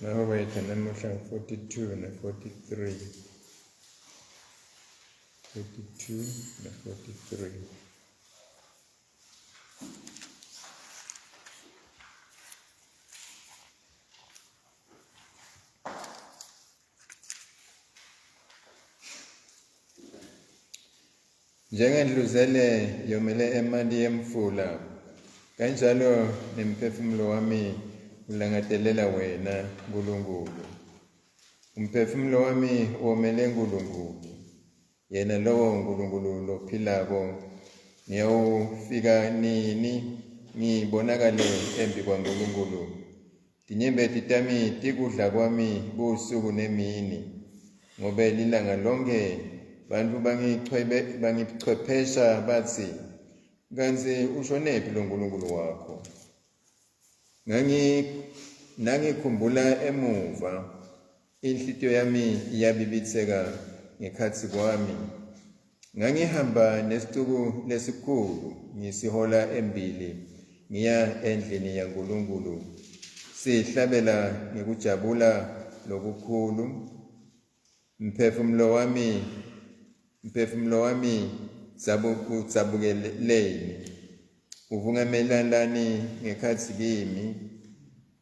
Ngako wethu namuhla 42 na 43. 42 na 43. Njengendluzele yomele emanti yemfula, kanjalo nemphefumulo wami ulangatelela wena, Nkulunkulu. Umphefumulo wami womele Nkulunkulu, yena lowo Nkulunkulu lophilako. Ngiyawufika nini ngibonakale embi kwaNkulunkulu? Tinyembeti tami tikudla kwami busuku nemini, ngobe lilanga lonkhe bantfu bangichwephesha batsi, Kantsi ushonephi lo Nkulunkulu wakho? Nangikhumbula emuva, inhlitiyo yami iyabibitseka ngekhatsi kwami. Ngangihamba nesicuku lesikhulu ngisihola embili ngiya endlini yaNkulunkulu, sihlabela ngekujabula lokukhulu. Mphefumulo wami, mphefumulo wami, udzabukeleni? Uvungamelelani ngekhatsi kimi?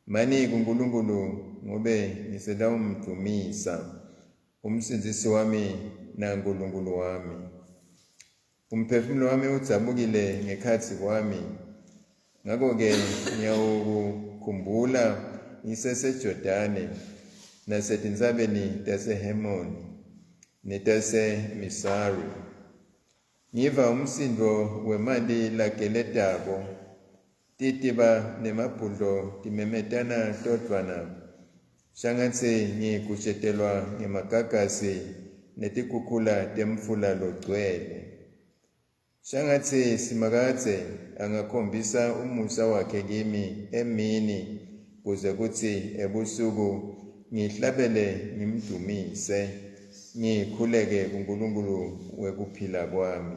Mani kuNkulunkulu ngobe ngisetawumdvumisa. Umsindzisi wami naNkulunkulu wami. Umphefumulo wami udzabukile ngekhatsi kwami, ngako-ke ngiyawukukhumbula ngiseseJordane nasetintsabeni taseHemoni netaseMisari. Ngiva umsindvo wemanti lageletako, titiba nemabhudlo timemetana todvwana, shangatsi ngigushetelwa ngemagagasi netikhukhula temfula logcwele. Shangatsi Simakadze angakhombisa umusa wakhe kimi emini, kuze kutsi ebusuku ngihlabele ngimdumise, ngikhuleke kuNkulunkulu wekuphila kwami.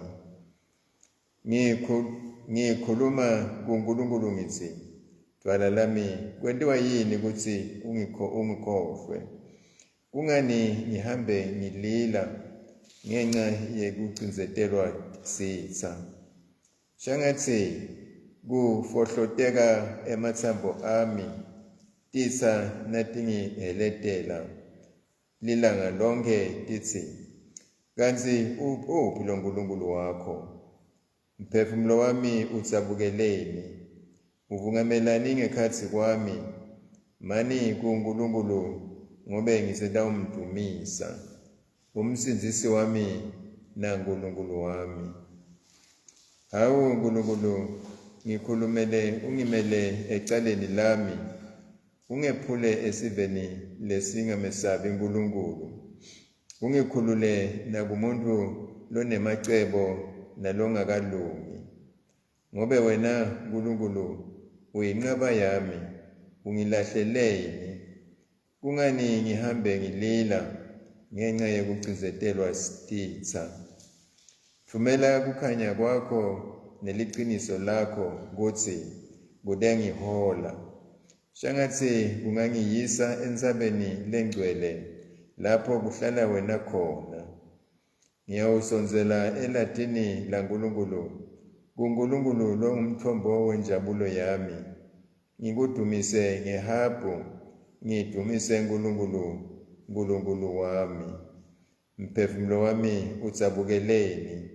Ngikhuluma kuNkulunkulu ngitsi, Dvwala lami, kwentiwa yini kutsi ungikhohlwe? Kungani ngihambe ngilila ngenca yekucindzetelwa sitsa? Shangatsi kufohloteka ematsambo ami, titsa natingiheletela lilanga lonkhe titsi, Kantsi uphi lo Nkulunkulu wakho? Mphefumulo wami udzabukeleni? Uvungamelani ngekhatsi kwami? Mani kuNkulunkulu ngobe ngisetawumdvumisa, uMsindzisi wami naNkulunkulu wami. Hawu Nkulunkulu, ngikhulumele ungimele ecaleni lami, ungephule esiveni lesingamesabi Nkulunkulu. Ungikhulule nakumuntu lonemacebo nalongakalungi. Ngobe wena Nkulunkulu uyinqaba yami, ungilahleleni? Kungani ngihambe ngilila ngenca yekucindzetelwa titsa? Tfumela kukhanya kwakho neliciniso lakho kutsi kutengihola. Shangatsi kungangiyisa entsabeni lengcwele lapho kuhlala wena khona. Ngiyawusondzela elatini laNkulunkulu, kuNkulunkulu longumtfombo wenjabulo yami. Ngikudumise ngehabhu, ngidvumise Nkulunkulu, Nkulunkulu wami. Mphefumulo wami udzabukeleni?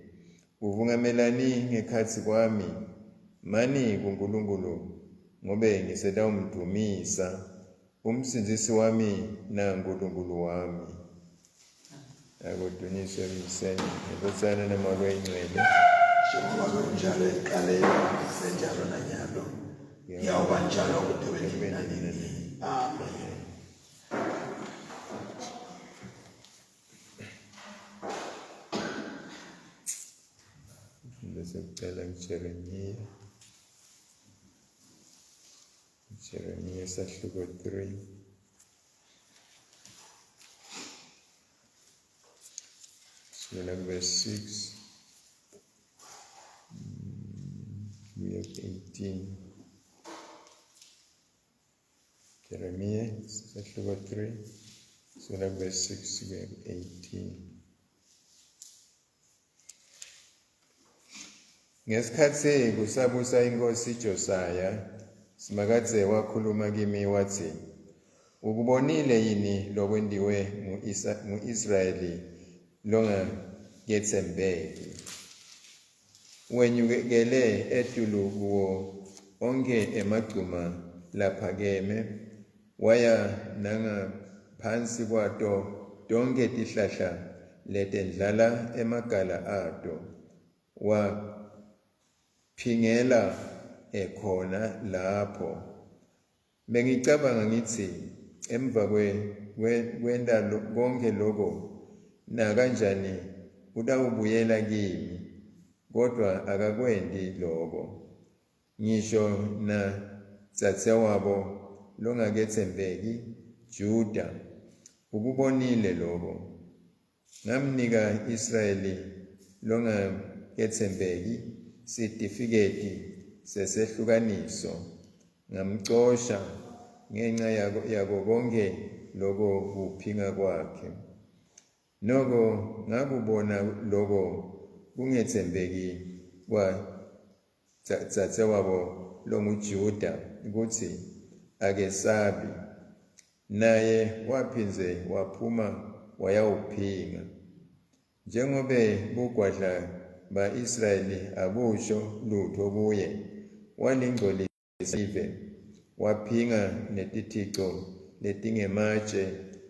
Uvungamelani ngekhatsi kwami? Mani kuNkulunkulu, ngobe ngisetawumdvumisa, uMsindzisi wami naNkulunkulu wami. Akudunyiswe Uyise, neNdvodzana neMoya Loyingcwele. Njengoba bekunjalo ekuqaleni, senjalo nanyalo, kuyawuba njalo kude kube nini nanini. Amen. Bese kucela kuJeremiya. Jeremiya sahluko 3. Kusukela kuverse 6 kuya ku-18. Jeremiya sehluko 3 kusukela verse 6 kuya ku-18. Ngesikhatsi kusabusa inkosi Josaya, Simakadze wakhuluma kimi watsi, Ukubonile yini lokwentiwe ngu-Israyeli longaketsembeki? Wenyukele etulu kuwo onkhe emagcuma laphakeme, waya nangaphansi kwato tonkhe tihlahla letendlala emagala ato, waphingela ekhona lapho. Bengicabanga ngitsi emva kwenta konkhe loko nakanjani utawubuyela kimi, kodvwa akakwenti loko. Ngisho nadzadzewabo longaketsembeki, Juda, ukubonile loko. Ngamnika Israyeli longaketsembeki sitifiketi sesehlukaniso, ngamcosha ngenca yako, yako konkhe loko kuphinga kwakhe. Noko ngakubona loko kungetsembeki kwa dzadzewabo longuJuda kutsi akesabi. Naye waphindze waphuma wayawuphinga. Njengobe bugwadla ba-Israyeli abusho lutfo kuye, walingcolisa live, waphinga netithico letingematje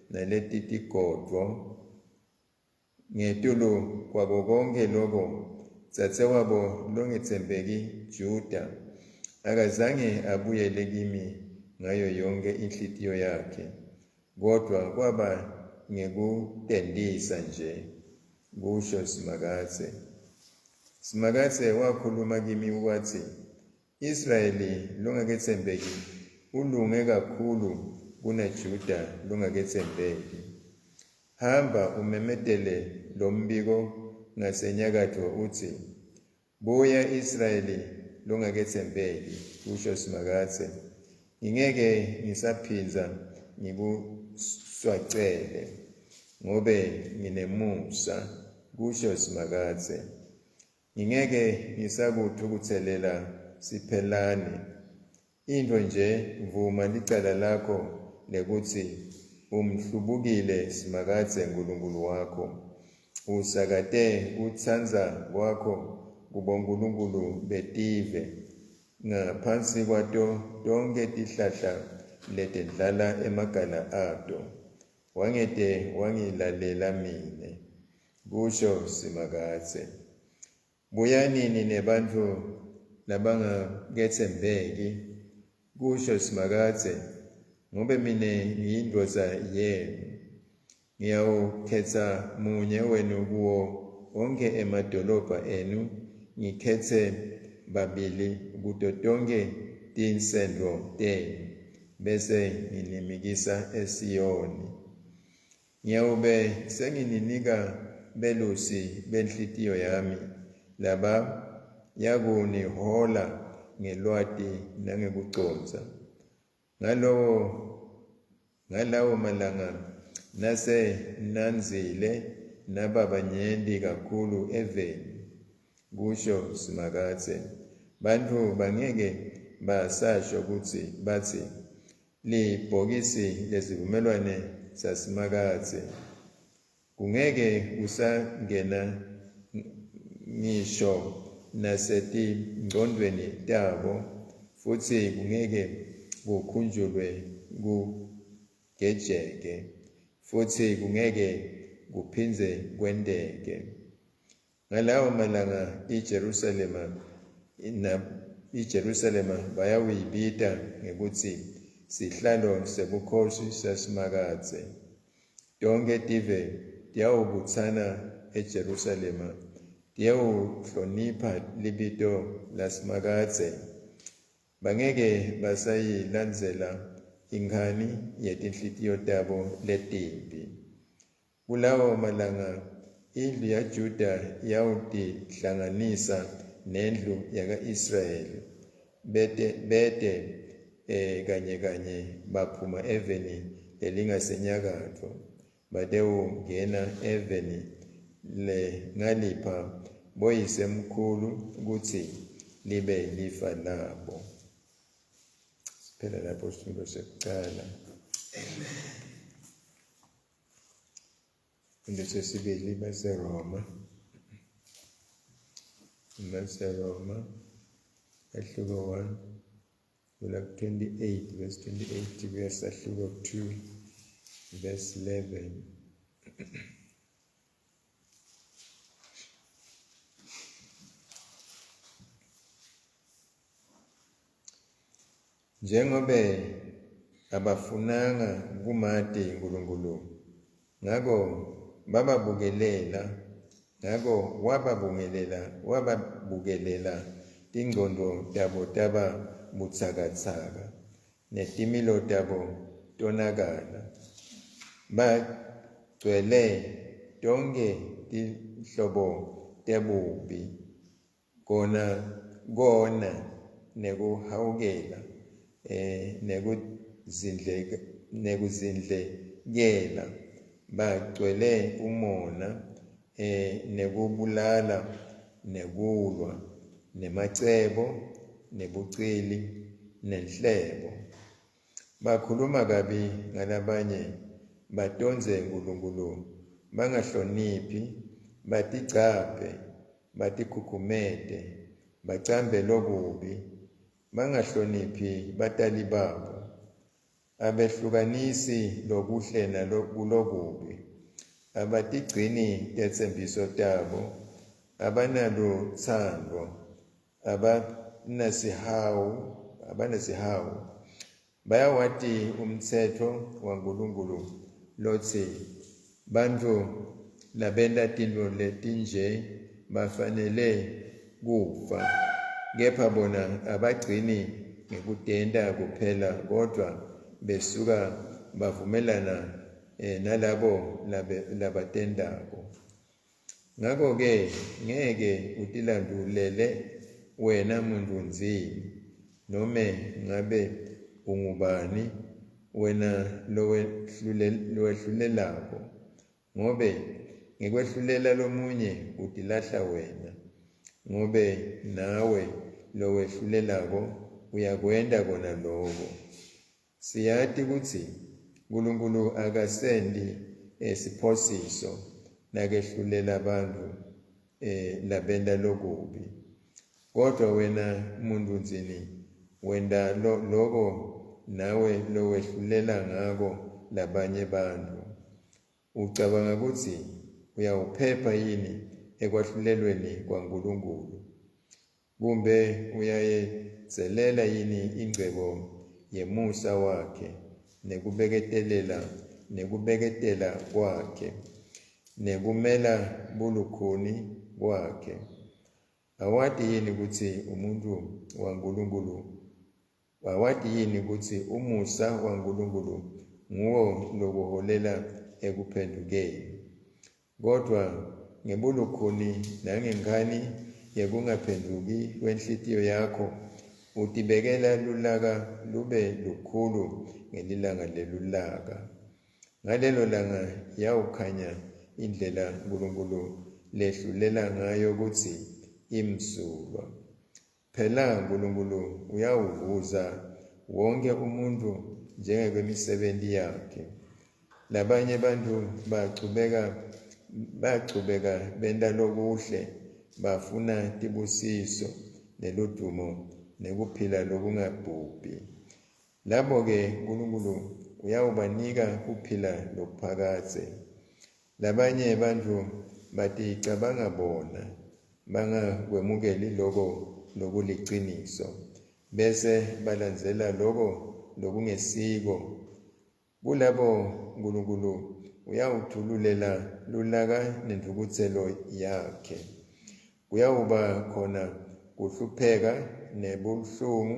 naletitigodvo. Ngetulu kwako konkhe loko, dzadzewabo longetsembeki Juda akazange abuyele kimi ngayo yonkhe inhlitiyo yakhe, kodvwa kwaba ngekutentisa nje, kusho Simakadze. Simakadze wakhuluma kimi watsi, Israyeli longaketsembeki ulunge kakhulu kunaJuda longaketsembeki. Hamba umemetele lombiko ngasenyakatfo utsi, Buya Israyeli longaketsembeki, kusho Simakadze. Ngingeke ngisaphindza ngikuswacele, ngobe nginemusa, kusho Simakadze. Ngingeke ngisakutfukutselela siphelane. Intfo nje vuma licala lakho lekutsi umhlubukile Simakadze Nkulunkulu wakho. Usakate kutsandza kwakho kubonkulunkulu betive, ngaphansi kwato tonkhe tihlahla letendlala emagala ato. Wangete wangilalela mine, kusho Simakadze. Buyani nine bantfu labangaketsembeki, kusho Simakadze, ngobe mine ngiyindvodza yenu. Ngiyawukhetsa munye wenu kuwo onkhe emadolobha enu, ngikhetse babili kuto tonkhe tinsendvo tenu, bese nginimikisa eSiyoni. Ngiyawube sengininika belusi benhlitiyo yami, laba yakunihola ngelwati nangekucondza. Ngalowo ngalawo malanga nase nandzile naba banyenti kakhulu eveni, kusho Simakadze. Bantfu bangeke basasho kutsi batsi, Libhokisi lesivumelwane saSimakadze. Kungeke kusangena ngisho nasetingcondvweni tabo, futsi kungeke kukhunjulwe kugejeke, futsi kungeke kuphindze kwenteke. Ngalawo malanga iJerusalema na iJerusalema bayawuyibita ngekutsi sihlalo sebukhosi saSimakadze. Tonkhe tive tiyawubutsana eJerusalema tiyewuhlonipha libito laSimakadze. Bangeke basayilandzela inkhani yetinhlitiyo tabo letimbi. Kulawo malanga indlu yaJuda iyawutihlanganisa nendlu yaka-Israyeli, bete bete Kanye kanye baphuma eveni lelingasenyakatfo batewungena eveni lengalipha boyisemkhulu kutsi libe lifa labo. Siphela lapho sifundo sekucala. Sifundo sesibili baseRoma. BaseRoma ahluko 1 kula 28 verse 28 kuya sahluko 2 verse 11. Njengobe abafunanga kumati Nkulunkulu, ngako bababukelela, ngako wababukelela, wababukelela tingcondvo tabo taba butsakatsaka, netimilo tabo tonakala. Bagcwele tonkhe tinhlobo tebubi, kona kona nekuhawukela nekuzindleka nekuzindlekela, bagcwele umona nekubulala nekulwa nemacebo nebucili nenhlebo. Bakhuluma kabi ngalabanye, batondze Nkulunkulu, bangahloniphi, batigcabhe, batikhukhumete, bacambe lokubi, bangahloniphi batali babo, abehlukanisi lokuhle nalokubi, abatigcini tetsembiso tabo, abanalutsandvo, abanasihawu, abanesihawu. Bayawati umtsetfo waNkulunkulu lotsi bantfu labenta tintfo letinje bafanele kufa, kepha bona abagcini ngekutenta kuphela kodvwa besuka bavumelana nalabo labatentako. Ngako-ke ngeke utilandulele wena muntfu ndzini, nome ngabe ungubani wena lowehlulelako, ngobe ngekwehlulela lomunye utilahla wena, ngobe nawe lowehlulelako uyakwenta kona loko. Siyati kutsi Nkulunkulu akasenti siphosiso nakehlulela bantfu labenta lokubi. Kodvwa wena muntfu ndzini wenta loko nawe lowehlulela ngako labanye bantfu. Ucabanga kutsi uyawuphepha yini ekwahlulelweni kwaNkulunkulu? Kumbe uyayedzelela yini ingcebo yemusa wakhe nekubeketelela nekubeketela kwakhe nekumela bulukhuni kwakhe? Awati yini kutsi umuntfu waNkulunkulu awati yini kutsi umusa waNkulunkulu nguwo lokuholela ekuphendukeni? Kodvwa ngebulukhuni nangenkhani yekungaphendvuki kwenhlitiyo yakho utibekela lulaka lube lukhulu ngelilanga lelulaka. Ngalelo langa yawukhanya indlela Nkulunkulu lehlulela ngayo kutsi imsulwa. Phela Nkulunkulu uyawuvuza wonke umuntfu njengekwemisebenti yakhe. Labanye bantfu bachubeka benta lokuhle, bafuna tibusiso neludumo nekuphila lokungabhubhi. Labo-ke Nkulunkulu uyawubanika kuphila lokuphakadze. Labanye bantfu baticabanga bona, bangakwemukeli loko lokuliciniso, bese balandzela loko lokungesiko. Kulabo Nkulunkulu uyawutfululela lulaka nentfukutselo yakhe. Kuyawuba khona kuhlupheka nebuhlungu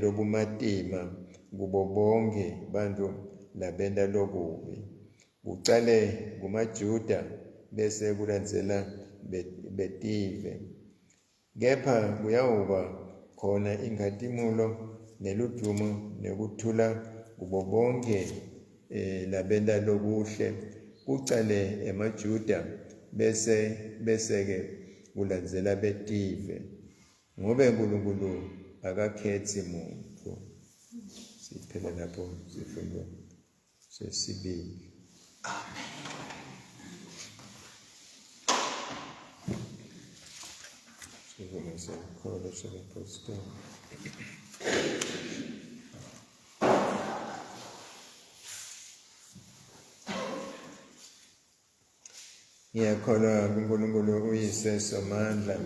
lobumatima kubo bonkhe bantfu labenta lokubi. Kucale kumaJuda bese kulandzela betive. Kepha kuyawuba khona inkhatimulo Neludvumo nekuthula kubo bonke labenta lokuhle, kucale emaJuda bese bese-ke kulandzela betive, ngobe Nkulunkulu akakhetsi muntfu. Siphele lapho sifundo sesibili. Amen. Sivumo selukholo sebapostoli. Ngiyakholwa kuNkulunkulu uYise Somandla,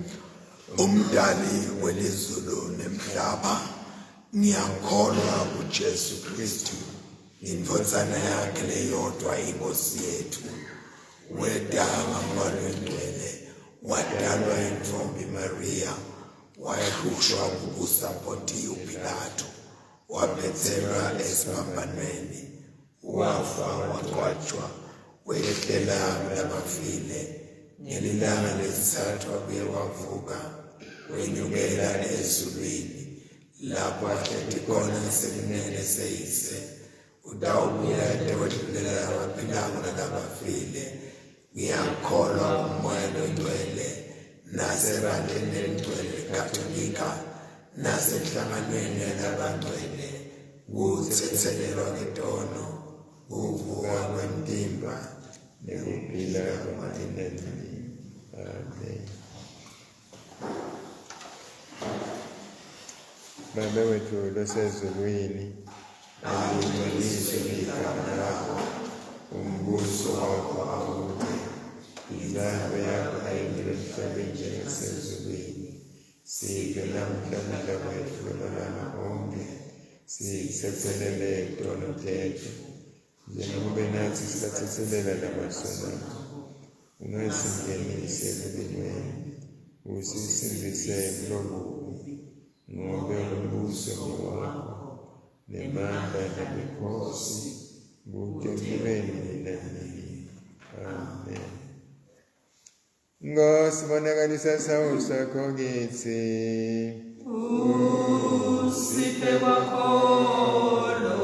umdali welizulu nemhlaba. Ngiyakholwa kuJesu Kristu, indvodzana yakhe leyodwa, iNkosi yethu. Weta ngaMoya Longcwele, watalwa yintfombi Mariya, wahlushwa kubusa Pontiyu Pilato, wabetselwa esiphambanweni, wafa wangcwatjwa, wehlela kulabafile. Ngelilanga lesitsatfu wabuye wavuka, wenyukela ezulwini, lapho ahleti khona ngesekunene seYise. Utawubuya etekwehlulela labaphilako nalabafile. Ngiyakholwa kuMoya Longcwele, nasebandleni lelingcwele leKatolika, nasenhlanganweni yalabangcwele, kutsetselelwa ngetono, kuvuka kwemtimba, nekuphila kwanini nanini. Amen. Babe wetfu losezulwini, alingcweliswe ligama lakho, umbuso wakho awute, intsandvo yakho ayentiwe emhlabeni njengasezulwini. Siphe namuhla kudla kwetfu kwemalanga onkhe, sitsetselele tono tetfu, njengobe natsi sibatsetselela labasonako. Ungasingenisi ekulingweni, usisindzise kulokubi, ngobe umbuso ngewakho, nemandla nebukhosi, kute kube nini nanini. Amen. Nkosi, bonakalisa sawu sakho kitsi. Usiphe kwakholo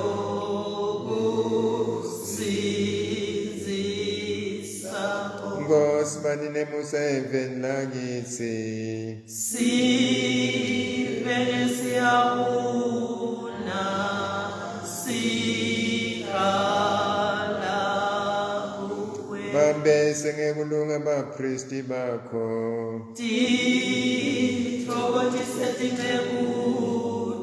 kusindzisa. Nkosi, bani nemusa eveni lakitsi. Sive siyabuna sikhala kuwe. Bambese ngekulunga baphristi bakho. Titfokotise tinceku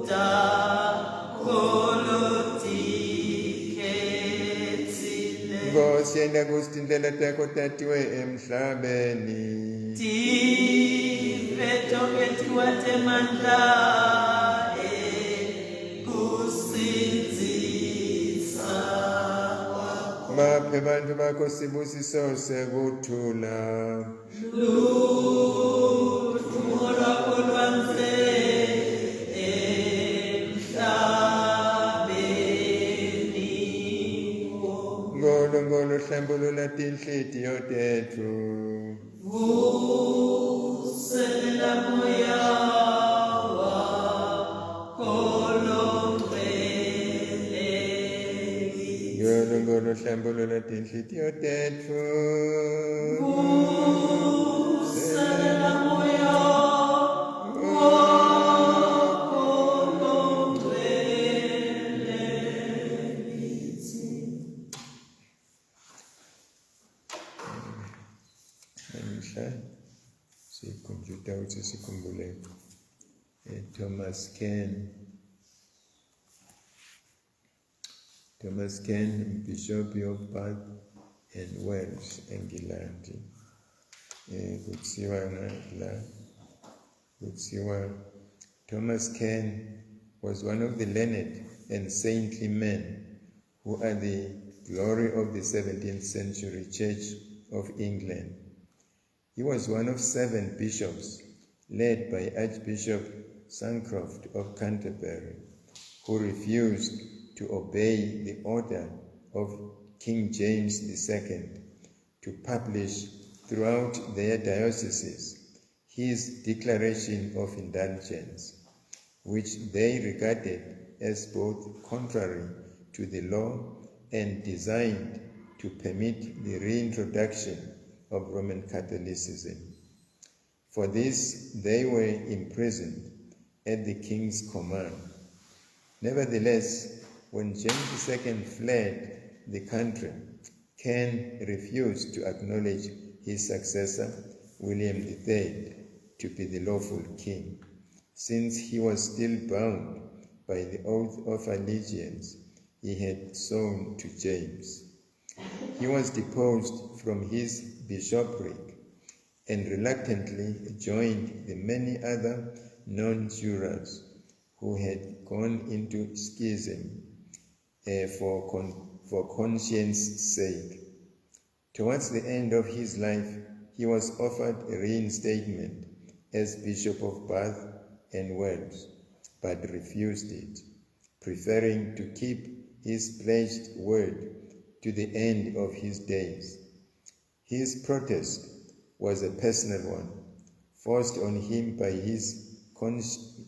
takho lotikhetsile. Nkosi, yenta kutsi tindlela takho tatiwe emhlabeni. Tive tonkhe tiwati emandla ekusindzisa kwakho. Baphe bantfu bakho sibusiso sekuthula. Ludvumo lwakho lwandze emhlabeni wonkhe. Nkulunkulu hlambulula tinhlitiyo tetfu. Vuselela moya wakho longcwele. Nkulunkulu hlambulula tinhlitiyo tetfu. Vuselela moya wakho longcwele. Namhla sikhunjuta ukuthi sikhumbule Thomas Ken. Thomas Ken, Bishop of Bath and Wells, eNgilandi. Kutsiwa la kutsiwa Thomas Ken was one of the learned and saintly men who are the glory of the 17th century Church of England. He was one of 7 bishops led by Archbishop Sancroft of Canterbury, who refused to obey the order of King James II to publish throughout their dioceses his declaration of indulgence, which they regarded as both contrary to the law and designed to permit the reintroduction of Roman Catholicism. For this, they were imprisoned at the king's command. Nevertheless, when James II fled the country, Ken refused to acknowledge his successor, William III, to be the lawful king, since he was still bound by the oath of allegiance he had sworn to James. He was deposed from his bishopric and reluctantly joined the many other non-jurors who had gone into schism for conscience sake. Towards the end of his life, he was offered reinstatement as Bishop of Bath and Wells, but refused it, preferring to keep his pledged word to the end of his days. His protest was a personal one, forced on him by his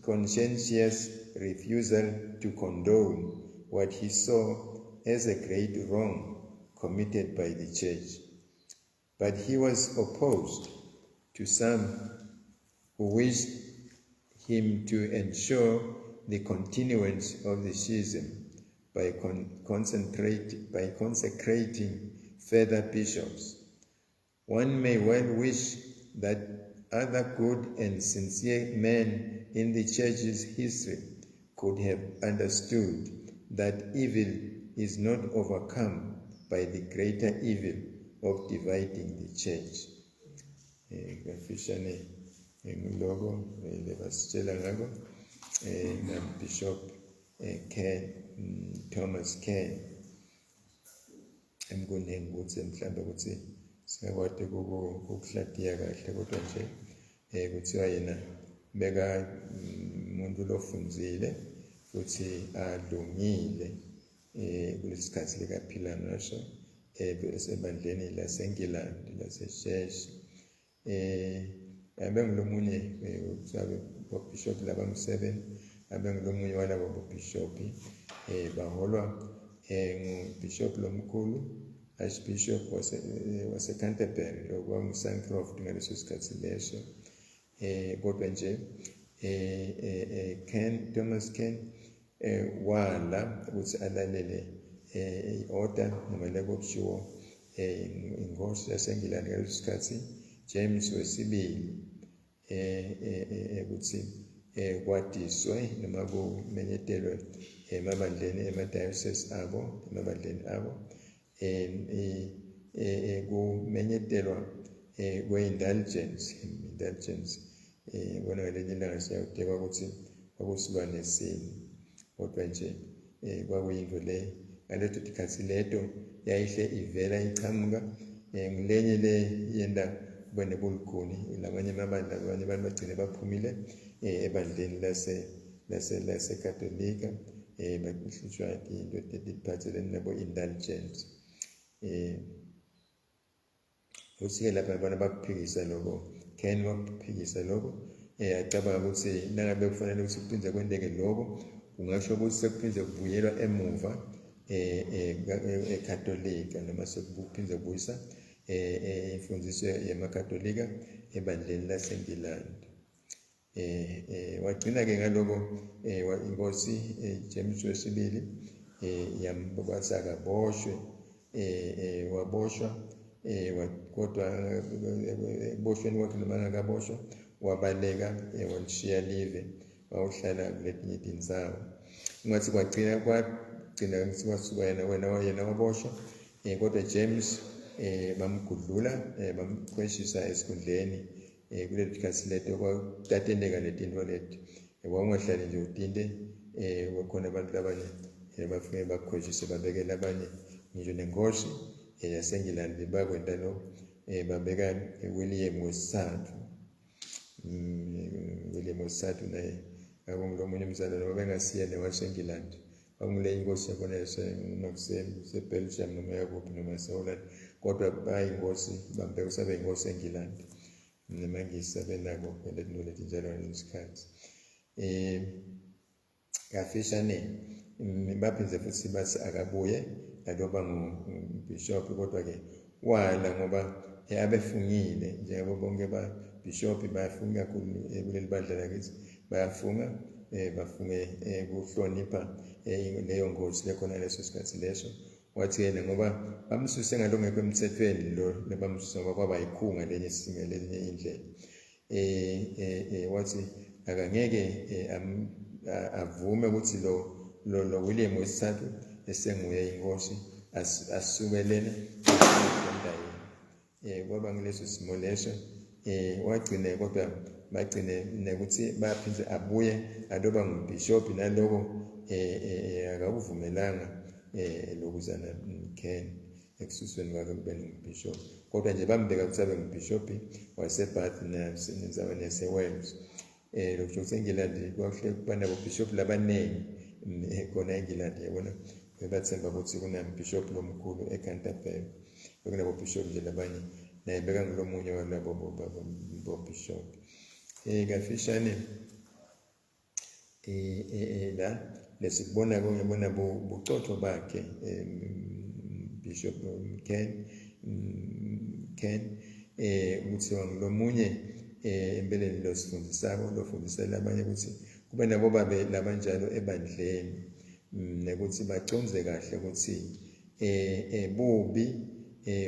conscientious refusal to condone what he saw as a great wrong committed by the church. But he was opposed to some who wished him to ensure the continuance of the schism by consecrating further bishops. One may well wish that other good and sincere men in the church's history could have understood that evil is not overcome by the greater evil of dividing the church. Kafishane ngiloko lebasitshela ngako na Bishop Ken Thomas Ken emkuningi ukuthi mhlambe ukuthi singakwati ukuhlatiya kahle kodwa nje kuthiwa yena beka umuntu lofundzile futhi alungile kulesikhathi lekaphila ngaso ebandleni laseNgilandi laseSheshi. Abengulomunye kuthiwa bishop labangu-7, abengulomunye walabo bishop baholwa ngubishop lomkhulu Archbishop wase Canterbury lokwakungu-Sancroft ngaleso sikhathi leso. Kodwa nje Ken Thomas Ken wala ukuthi alalele i-order noma leko kushiwo inkosi yaseNgilandi ngaleso sikhathi James wesibili ukuthi kwadiswe noma kumenyetelwe emabandleni ema-diocese abo emabandleni abo kumenyetelwa kwe-indulgence bona ngelinye ilanga siyawudeka ukuthi kwakusilwane sini kodwa nje kwakuyinto le ngaleto tikhatsi leto yayihle ivela ichamuka ngilenye le yenda kube nebulukhuni labanye amabandla abanye abantu bagcine baphumile ebandleni laseKatolika bahlutshwa into etiphathelene nabo indulgence. Futhi-ke lapha bona bakuphikisa lokho, Ken wakuphikisa lokho, acabanga ukuthi nangabe kufanele ukuthi kuphinde kwenteke lokho kungasho ukuthi sekuphinde kubuyelwa emuva eKatolika noma sekuphinde kubuyisa imfundiso yamaKatolika ebandleni laseNgilandi. Wagcina-ke ngaloko inkosi James wesibili yambathi akaboshwe, waboshwa, kodwa ekuboshweni kwakhe noma angakaboshwa wabaleka walishiya live wawuhlala kuletinye tindzawo. Ungathi kwagcina kwasuka yena waboshwa, kodwa James bamgudlula bamkhweshisa esikhundleni kuleli sikhathi leto kwatatendeka letinto leti wawungahlali nje utinte kwakhona abantu labanye bafike bakhweshise babekela abanye ngisho nenkosi yaseNgilandi bakwenta lo babeka William wesithathu. William wesithathu naye akungulomunye umzalwane babengasiye newaseNgilandi kwakungule inkosi yakhona yaseBelgium noma yakuphi noma yaseHolland kodwa bayinkosi bambeka usabe inkosi eNgilandi nemaNgisi abenako letinto letinjalo ngaleso sikhathi. Kafishane baphindze futhi bathi akabuye aloba ngubishop, kodwa-ke wala ngoba abefungile njengabo bonke babishop bayafunga kakhulu kuleli bandla lakithi, bayafunga bafunge kuhlonipha leyo ngozi lekhona leso sikhathi leso. Wathi yena ngoba bamsuse ngalongekho emthethweni lo lebamsuse ngoba kwaba yikhunga lenye lenye indlela, wathi akangeke avume ukuthi lo William wesithathu esenguye inkosi asuke lena yena. Kwaba ngileso simo leso, wagcine kodwa bagcine nekuthi baphindze abuye aloba ngubishop, naloko akakuvumelanga lokuzana Ken ekususweni kwakhe kube ngubishop, kodwa nje bambeka ukuthi abe ngubishop waseBath nasenzaweni yaseWales. Lokho ukuthi eNgilandi kwakuhle kuba nabobishop labaningi khona eNgilandi, yabona bebathemba ukuthi kunambishop lomkhulu eCanterbury, bekunabobishop nje labanye, naye bekangulomunye walabo bobishop. Kafishane la lesikubona ngibona bucotho bakhe Bishop Ken ukuthi wangulomunye empeleni losifundisako lofundisela abanye ukuthi kube nabo babe labanjalo ebandleni, nekuthi baconze kahle ukuthi bubi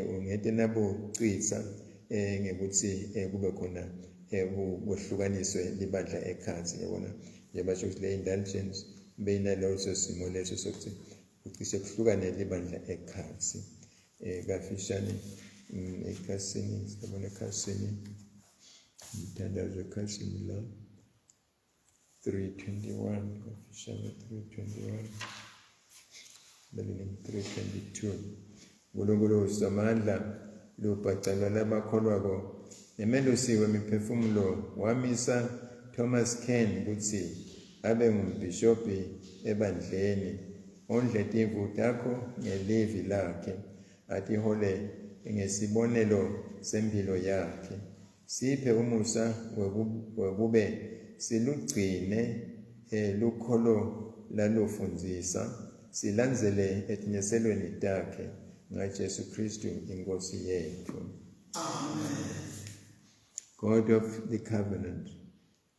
ungete nabucitsa ngekuthi kube khona kwehlukaniswe libandla ekhatsi, yabona njengoba ukuthi le indulgence beyinaleso simo leso sokuthi kucishe kuhlukane libandla ekhatsi. Kafishane ekhasini sibona ekhasini umthandazo ekhasini la 321, kafishane 321 bese 322. uNkulunkulu usomandla lubhacalwa labakholwako nemelusi wemiphefumulo wamisa Thomas Ken ukuthi abe ngumbhishobhi ebandleni, ondle timvu takho ngelivi lakhe, atihole ngesibonelo sempilo yakhe. Siphe umusa wekube silugcine lukholo lalufundzisa, silandzele etinyaselweni takhe ngaJesu Kristu inkosi yethu. Amen. God of the covenant,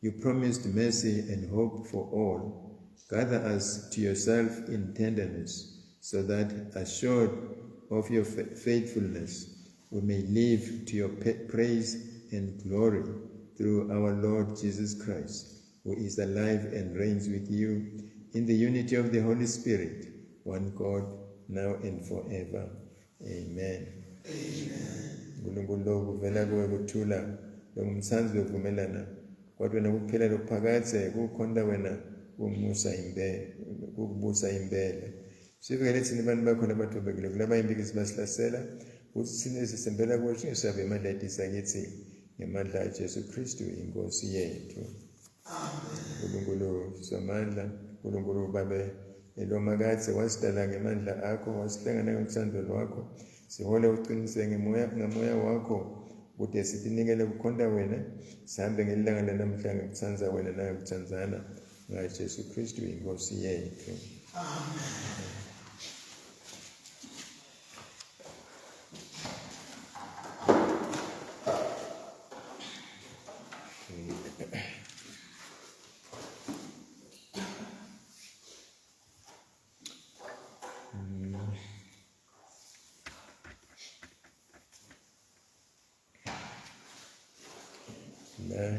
you promised mercy and hope for all. Gather us to yourself in tenderness, so that, assured of your faithfulness, we may live to your praise and glory through our Lord Jesus Christ, who is alive and reigns with you in the unity of the Holy Spirit, one God, now and forever. Amen. uNkulunkulu kuvela kuwe kuthula longumthanzi wekuvumelana, kodwa wena kuphila lokuphakadze kukhonta wena kumusa impela kukubusa impela. Sivikele thina abantu bakho labathobekile kulaba impikisi basihlasela, kuthi thina sisembela kuwe singesabe amandla etisa kithi ngemandla aJesu Kristu inkosi yethu. Amen. uNkulunkulu somandla, uNkulunkulu babe elomakadze wasidala ngemandla akho, wasihlenga nangothando lwakho, sihole uqinise ngemoya wakho kude sitinikele kukhonta wena, sihambe ngelilanga lanamhla ngekutsandza wena nangekutsandzana ngaJesu Kristu inkosi yethu. Amen. La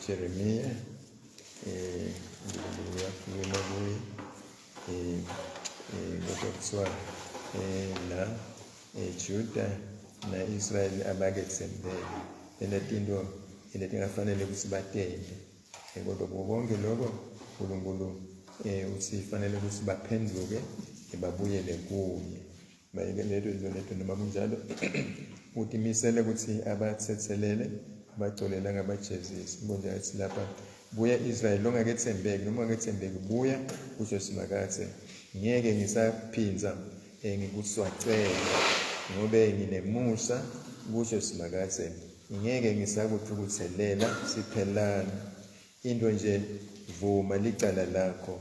Jeremiah uyakhuluma kuye kodwa kuthiwa la Juda na Israel abakethembele letinto letingafanele ukuthi batente, kodwa konke lokho uNkulunkulu uthi fanele ukuthi baphenduke babuyele kuye, bayeke leto leto. Noma kunjalo utimisele ukuthi abathethelele abacolela ngabajezisi. Konje athi lapha buya Israel longakethembeki, noma ungakethembeki buya kusho Simakadze, ngeke ngisaphinza ngikuswacele ngobe nginemusa kusho Simakadze, ngeke ngisakuthukuthelela siphelane. Into nje vuma licala lakho,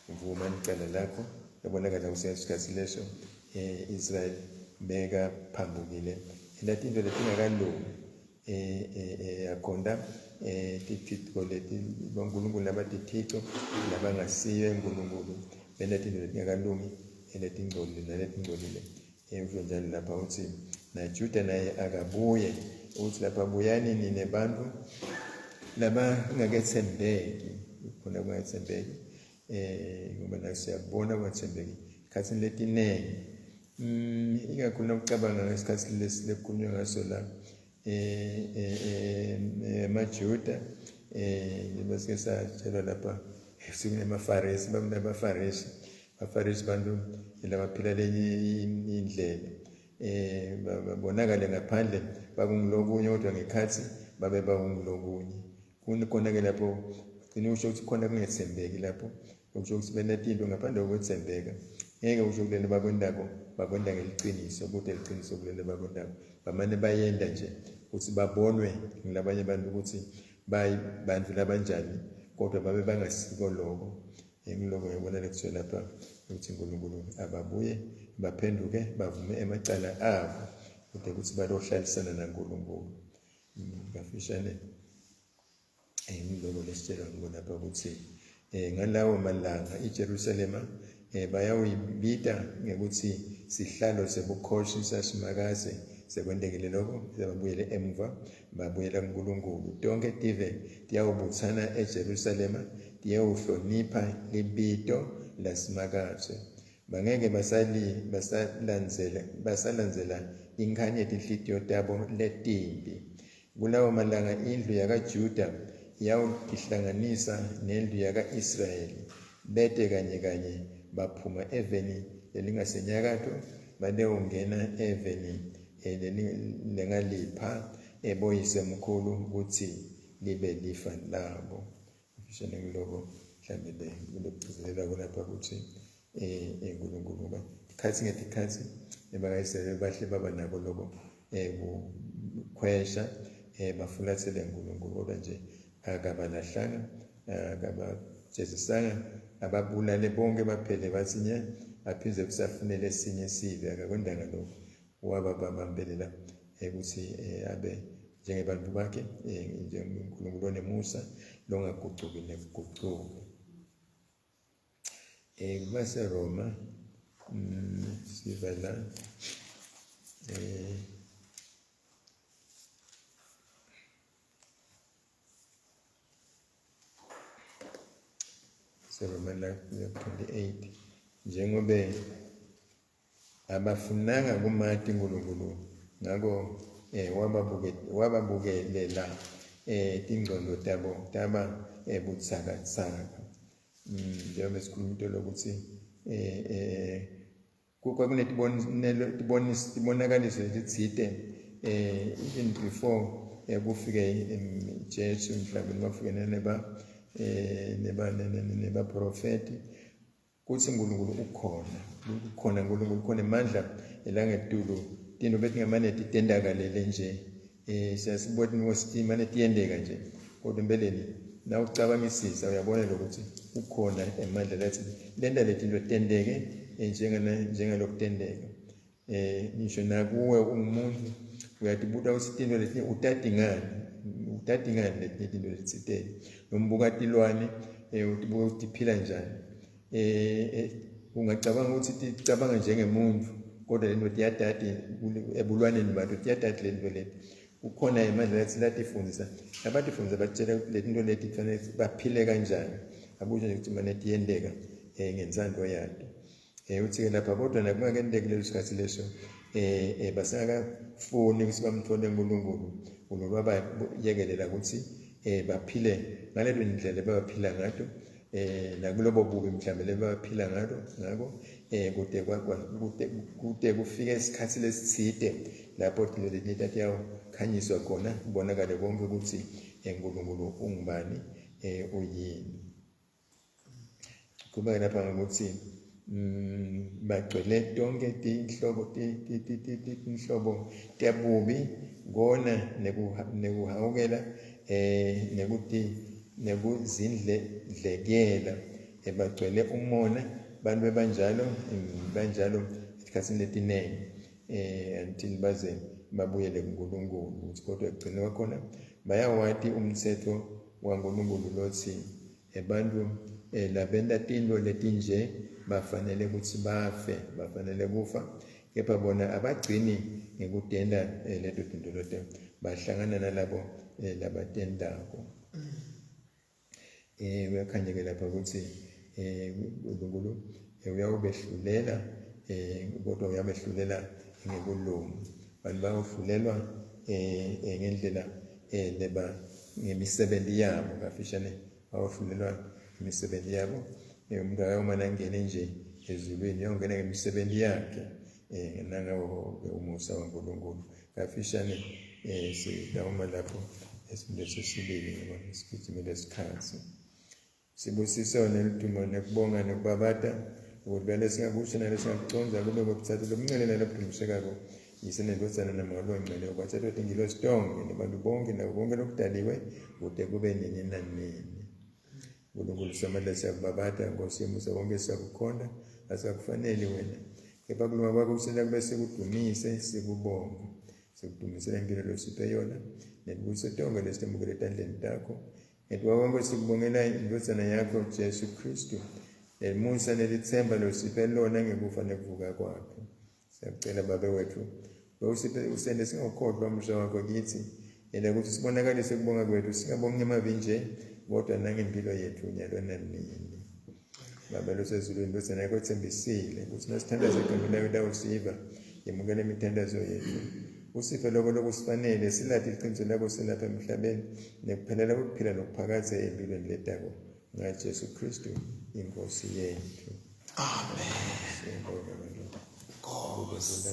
vuma licala lakho. Yabonakala kusesikhathi leso Israel beka phambukile. Enta into letingakalungi. Akhonda tithixo leti bonkulunkulu labatithixo labangasiyo uNkulunkulu, benta tintfo letingakalungi letingcolile naletingcolile. Usho njalo lapha uthi naJuda naye akabuye, uthi lapha buyani nine bantfu labangaketsembeki, khona kungetsembeki ngoba la siyabona kungathembeki esikhatsini letinengi. Ikakhulu nakucabanga ngesikhatsi lesi lekukhulunywa ngaso la emaJuda njengoba sike satshelwa lapha sikuNemaFarisi, bakunabaFarisi, baFarisi bantu labaphila lenye indlela babonakale ngaphandle bakungulokunye kodwa ngekhatsi babe bakungulokunye. Khona-ke lapho gcina usho ukuthi khona kungethembeki lapho, usho ukuthi benetinto ngaphandle kokwethembeka. Ngeke usho kulento bakwentako, bakwenta ngeliciniso, kude liciniso kulento bakwentako. Bamane bayenda nje ukuthi babonwe ngilabanye abantu ukuthi bantu labanjani, kodwa babe bangasiko lokho. Ngiloko ngiyabona lekuthiwa lapha ukuthi uNkulunkulu ababuye baphenduke bavume emacala abo kude ukuthi balohlalisana naNkulunkulu. Kafishane ngiloko lesitshelwa ngibona lapha ukuthi ngalawo malanga iJerusalema bayawuyibita ngekuthi sihlalo sebukhosi saSimakadze. Sekwentekile lokho, sebabuyele emuva babuyela kuNkulunkulu. Tonke tive tiyawubutsana eJerusalema tiyawuhlonipha libito laSimakadze. Bangeke basalandzela inkhani yetinhlitiyo tabo letimbi. Kulawo malanga indlu yakaJuda iyawutihlanganisa nendlu yaka-Israyeli, bete kanye kanye baphuma eveni lelingasenyakatho bayewungena eveni lengalipha eboyisemkhulu kutsi libe lifa labo. Mfishane ngiloko mhlawumbe lokugcizelela kulapha ukuthi uNkulunkulu ngoba tikhatsi ngetikhatsi ebaka-Israyeli bahle baba nako loko kukhwesha bafulathele uNkulunkulu, kodwa nje akabalahlanga, akabajezisanga, ababulale bonke baphele bathi nya, aphindze kusafunele esinye sive, akakwendanga lokho. Wababambelela ukuthi abe njengebantu bakhe, njengoNkulunkulu onemusa longagucuki nekugucuka. KubaseRoma siva la seRoma la 28 njengobe abafunanga kumati uNkulunkulu, ngako wababukelela tingcondo tabo taba butsakatsaka. Njengoba sikhuluma into lokuthi kwakunetibonelo tibonakaliso letitsite even before kufike Jesu mhlawumbe noma kufike nebaprofeti kutsi uNkulunkulu ukhona, ukhona uNkulunkulu, ukhona emandla elangetulu, tintfo betingamane titendakalele nje. Siyasibona ukuthi mane tiyenteka nje, kodwa empeleni nawucabangisisa uyabona lokuthi ukhona emandla lathi lenta letinto tenteke njengalokutenteka. Ngisho nakuwe ungumuntu uyatibuta ukuthi tintfo letinye utatingani, utatingani letinye tintfo letitsite, noma ubuka tilwane utibuka ukuthi tiphila njani. Ungacabanga ukuthi ticabanga njengemuntu, kodwa lento tiyatati ebulwaneni bato, tiyatati lento leti. Kukhona emandla lathi latifundisa, abatifundisa batshela letinto leti kufanele baphile kanjani, akusho nje ukuthi mane tiyenteka ngentsandvo yato. Uthi-ke lapha kodwa nakungakenteki leso sikhathi leso basengakafuni ukuthi bamthole uNkulunkulu, uNkulunkulu wabayekelela ukuthi baphile ngaleyo ndlela abaphila ngato, nakulobo bubi mhlawumbe lebaphila ngalo ngako kute kufike isikhathi lesitsite lapho tinto letinye tatiyawukhanyiswa khona, kubonakale konke ukuthi uNkulunkulu ungubani, uyini. Kuba lapha ngokuthi bagcwele tonke tinhlobo tinhlobo tebubi, kona nekuhawukela nekuti nekuzindlekela ebagcwele umona bantu bebanjalo banjalo esikhatsini letiningi until baze babuyele kuNkulunkulu ukuthi kodwa ekugcina kwakhona bayawati umthetho waNkulunkulu lothi abantu labenta tinto letinje bafanele ukuthi bafe, bafanele kufa, kepha bona abagcini ngekutenta leto tinto leto, bahlangana nalabo labatentako. Kuyakhanya-ke lapha ukuthi uNkulunkulu uyawubehlulela, kodwa uyabehlulela ngekulunga. Bantu bayawuhlulelwa ngendlela leba ngemisebenzi yabo, kafishane bayawuhlulelwa imisebenzi yabo. Umuntu akayomane angene nje ezulwini, uyawungena ngemisebenzi yakhe, nangawo umusa waNkulunkulu. Kafishane sitawuma lapho esifundweni sesibili ngoba sigijimile isikhathi. Sibusiso neludumo nekubonga nekubabata ukudlula lesingakusho nalesingakucondza kube kwebuthathu lobuncane nalobudumisekako Yise neNdvodzana naMoya loNgcwele ukwathathwa tingilosi tonkhe nebantu bonke nako konke lokudaliwe kude kube nini nanini. Nkulunkulu Somandla siyakubabata, Nkosi yomusa wonke siyakukhonta, asikakufaneli wena. Kepha kulunga kwakho kusenta kube sikudumise, sikubonge. Sikudumisela impilo losiphe yona, netibusiso tonkhe lesitemukele etandleni takho. Ngetuka konke sikubongela iNdvodzana yakho Jesu Kristu, lelimusa nelitsemba losiphe lona ngekufa nekuvuka kwakhe. Siyakucela Babe wethu, usiphe usente singakhohlwa umusa wakho kithi, yena ukuthi sibonakalise kubonga kwethu, singabongi emavi nje, kodwa nangempilo yethu nyalo nanini. Baba losezulwini, Ndvodzana yakho etsembisile ukuthi nasithandaza egameni layo utawusiva, yemukela imithandazo yethu. Usiphe lokho lokusifanele, silati iqiniso lakho silapha emhlabeni, nekuphelela kwekuphila lokuphakadze empilweni letako ngaJesu Kristu inkosi yethu. Amen. Siyabonga bantwana. Nkosi.